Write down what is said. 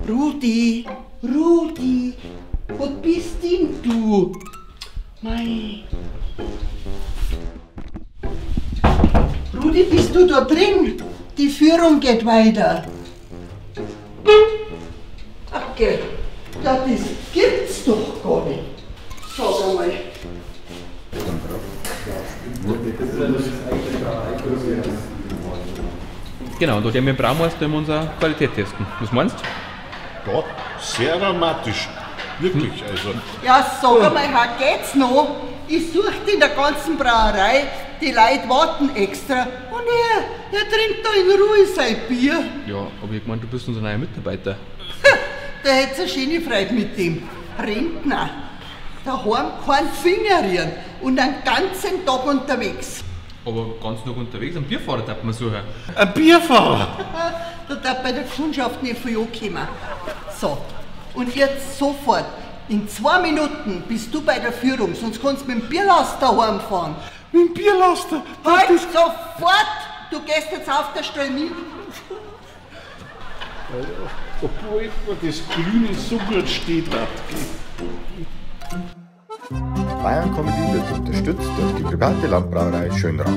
Rudi, Rudi, wo bist denn du? Mei. Rudi, bist du da drin? Die Führung geht weiter. Ach, gell, ja, das gibt's doch gar nicht. Sag einmal. Genau, und durch den Braumeister wir unsere Qualität testen. Was meinst du? Ja, sehr aromatisch. Wirklich, also. Ja, sag einmal, Herr, geht's noch? Ich suche in der ganzen Brauerei, die Leute warten extra. Und er trinkt da in Ruhe sein Bier. Ja, aber ich meine, du bist unser neuer Mitarbeiter. Da hätt's eine schöne Freude mit dem. Rentner. Daheim keinen Finger rühren und einen ganzen Tag unterwegs. Aber ganz noch unterwegs, einen Bierfahrer darf man suchen. Ein Bierfahrer? Da darf bei der Kundschaft nicht viel ankommen. So, und jetzt sofort. In 2 Minuten bist du bei der Führung, sonst kannst du mit dem Bierlaster heimfahren. Mit dem Bierlaster? Halt sofort! Du gehst jetzt auf der Stelle mit. Obwohl mir das Grüne so gut steht hat. Bayern Comedy wird unterstützt durch die private Landbrauerei Schönrath.